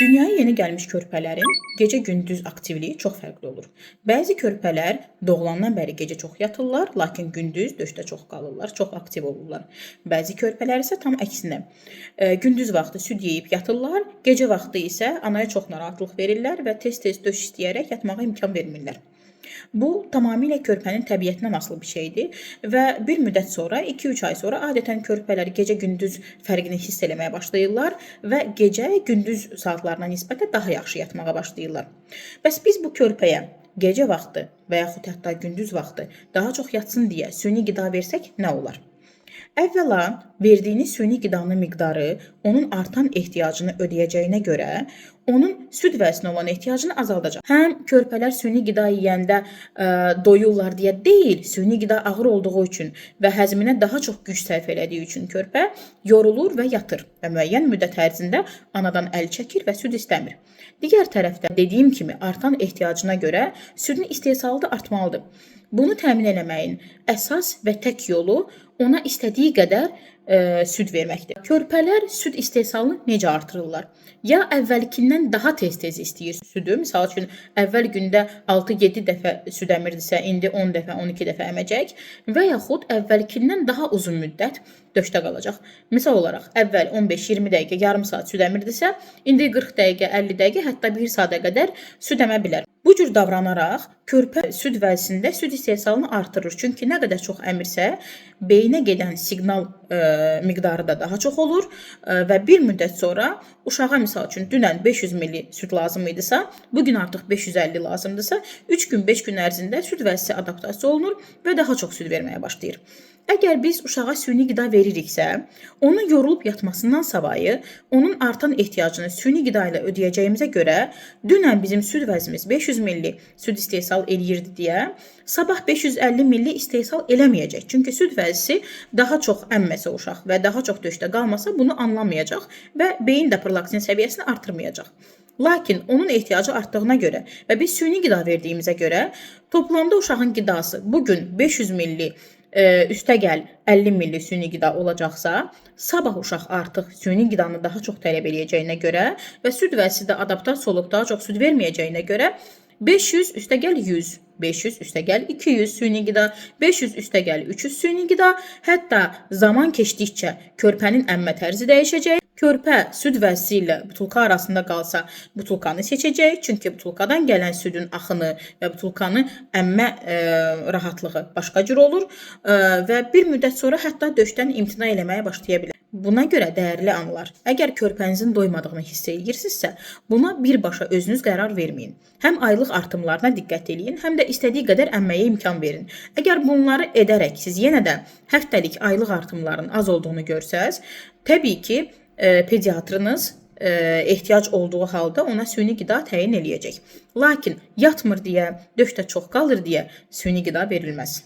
Dünyaya yeni gəlmiş körpələrin gecə-gündüz aktivliyi çox fərqli olur. Bəzi körpələr doğulandan bəri gecə çox yatırlar, lakin gündüz döşdə çox qalırlar, çox aktiv olurlar. Bəzi körpələr isə tam əksinə, gündüz vaxtı süd yeyib yatırlar, gecə vaxtı isə anaya çox narahatlıq verirlər və tez-tez döş istəyərək yatmağa imkan vermirlər. Bu tamamilə körpənin təbiətindən asılı bir şeydir və bir müddət sonra, 2-3 ay sonra adətən körpələr gecə-gündüz fərqini hiss eləməyə başlayırlar və gecə gündüz saatlarına nisbətən daha yaxşı yatmağa başlayırlar. Bəs biz bu körpəyə gecə vaxtı və yaxud hətta gündüz vaxtı daha çox yatsın deyə süni qida versək nə olar? Əvvəla, verdiyiniz süni qidanın miqdarı onun artan ehtiyacını ödəyəcəyinə görə onun süd vəzinə olan ehtiyacını azaldacaq. Həm körpələr süni qida yeyəndə doyurlar deyə deyil, süni qida ağır olduğu üçün və həzminə daha çox güc sərf elədiyi üçün körpə yorulur və yatır və müəyyən müddət ərzində anadan əl çəkir və süd istəmir. Digər tərəfdən dediyim kimi artan ehtiyacına görə südün istehsalı da artmalıdır. Bunu təmin eləməyin əsas və tək yolu ona istədiyi qədər süd verməkdir. Körpələr süd istehsalını necə artırırlar? Ya əvvəlkindən daha tez-tez istəyir südü. Misal üçün, əvvəl gündə 6-7 dəfə süd əmirdisə, indi 10 dəfə, 12 dəfə əməcək və yaxud əvvəlkindən daha uzun müddət döşdə qalacaq. Misal olaraq, əvvəl 15-20 dəqiqə, yarım saat süd əmirdisə, indi 40 dəqiqə, 50 dəqiqə, hətta 1 saata qədər süd əmə bilər. Bu cür davranaraq körpə süd vəzində süd istehsalını artırır. Çünki nə qədər çox əmirsə, beyinə gedən siqnal miqdarı da daha çox olur və bir müddət sonra uşağa misal üçün dünən 500 milli süd lazım idisə, bu gün artıq 550 lazımdırsa, 3 gün, 5 gün ərzində süd vəzisi adaptasiya olunur və daha çox süd verməyə başlayır. Əgər biz uşağa süni qida veririksə, onun yorulub yatmasından savayı onun artan ehtiyacını süni qida ilə ödəyəcəyimizə görə dünən bizim süd vəzimiz 500 milli süd istehsal eləyirdi deyə sabah 550 milli istehsal eləməyəcək. Çünki süd vəzisi daha çox əmməsə uşaq və daha çox döşdə qalmasa bunu anlamayacaq və beyin də prolaktin səviyyəsini artırmayacaq. Lakin onun ehtiyacı artdığına görə və biz süni qida verdiyimizə görə toplamda uşağın qidası bugün 500 milli üstəgəl 50 milli süni qida olacaqsa, sabah uşaq artıq süni qidanı daha çox tələb eləyəcəyinə görə və süd vəzisi də adaptasiya olub daha çox süd verməyəcəyinə görə 500 üstəgəl 100, 500 üstəgəl 200 süni qida, 500 üstəgəl 300 süni qida, hətta zaman keçdikcə körpənin əmmə tərzi dəyişəcək. Körpə süd vəzisi ilə butulka arasında qalsa, butulkanı seçəcək. Çünki butulkadan gələn südün axını və butulkanı əmmə rahatlığı başqa cür olur və bir müddət sonra hətta döşdən imtina eləməyə başlaya bilər. Buna görə dəyərli analar, əgər körpənizin doymadığını hiss edirsinizsə, buna birbaşa özünüz qərar verməyin. Həm aylıq artımlarına diqqət eləyin, həm də istədiyi qədər əmməyə imkan verin. Əgər bunları edərək siz yenə də həftəlik aylıq artımların az olduğunu görsəz, təbii ki, pediatrınız ehtiyac olduğu halda ona süni qida təyin eləyəcək. Lakin yatmır deyə, döşdə çox qalır deyə süni qida verilməz.